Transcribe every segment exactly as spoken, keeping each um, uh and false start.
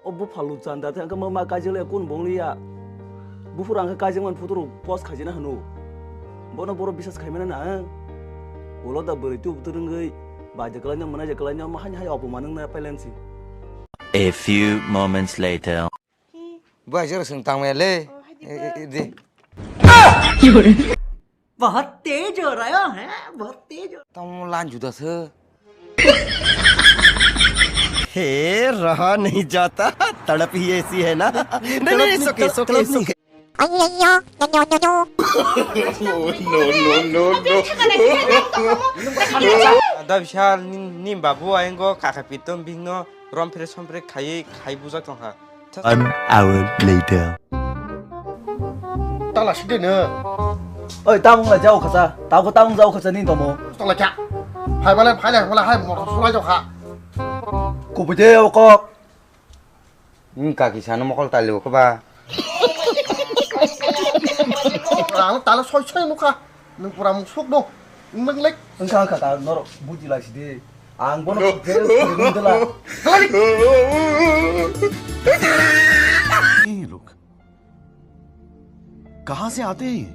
O bupha luchanda tei hwnkhe ma, ma kaijakle kun bongliya. Buphuru hwnkhe kaijakmani photo rok post khaijana hwno. Bono borok bisas khaimani na, eh? Ulo da bwrwi tubutwrwngwi baija kwlaino, mwnaija kwlaino, ma haino hai opoman wngna pailansi. A few moments later. Bo aijak rok swng tangmaya le. Oh, hai di. Eh, eh, eh, di. बहुत तेज हो रहा है, बहुत तेज हो Tamo lan juda se. हे रहा नहीं जाता, तड़प ही ऐसी है ना। नहीं, नहीं, it's okay, it's okay, it's okay. Da bishal ni, ni babu ayang go kaka pitom bingno rom phre som phre khai, khai bujak tongkha. One hour later. Tala sidi no. Oi, tamung la jau khasa. Tabo tamung jau khasa ni tomo. Tala kya? Phai bale, phai le, bale hai motor sulai jau kha. Kubui de o kok. Ni kaki sano mokol tali o ba. Ang tala soi soi nukha. Nung pura musuk dong. Nung lek. Engka engka ta norok buji lai sidi. Ang bono jail sidi nung dela. ये लोग कहाँ से आते हैं ये?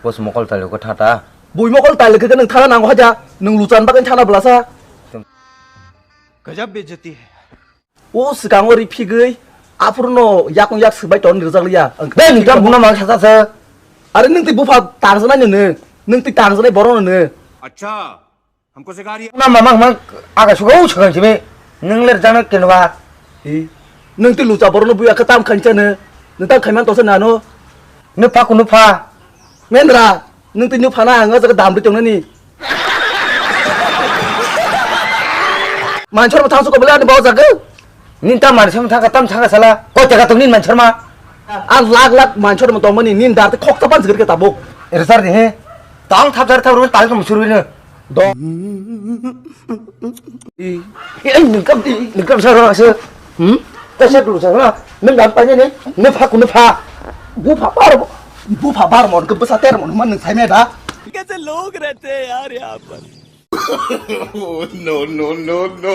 Bos mokol tali ko thata. Bui mokol tali ke nung thana nango haja. Nung luchan bagai thana belasa. गजब बेइज्जती है। O swkango ri phigwi, aphuru no yakung yak swbai ton rijak liya. Be, nini tam buna mang sasa se. Are nung twi bupha tangsa nai nene. Nung twi tangsa nai borok nene. अच्छा, हमको सिखा रही है। Na mamang mang aga suga u swkang simi. Nung ler jana kenwa. Hi. Nung twi lucha borok no buya ka tam khancha ne. Nung tam khaiman tosa nano. Nupha ku nupha. Mendra, nung twi nupha na ang o jaga dam ri tongnani. Manchor bo thangsu ko bole ani bo jaga. Nin ta manchor thangka tam thangka sala. Ko jaga tong nin manchor ma. Ang lak lak manchor mo tongmani nin dar te khok ta pan jigir ke tabuk. Resar de he. Tang thap jar thap ro tal ko musur wino. Do. I, i, nung kam, i, nung kam sa ro se. Hmm? Ta se dulu sa ro. Nung dam pa ni, nung pha ku nung pha. Bupha bar, bupha bar mon ke bwsa ter mon man nung sai me da. कैसे लोग रहते हैं यार यहाँ पर। Oh, no, no, no, no.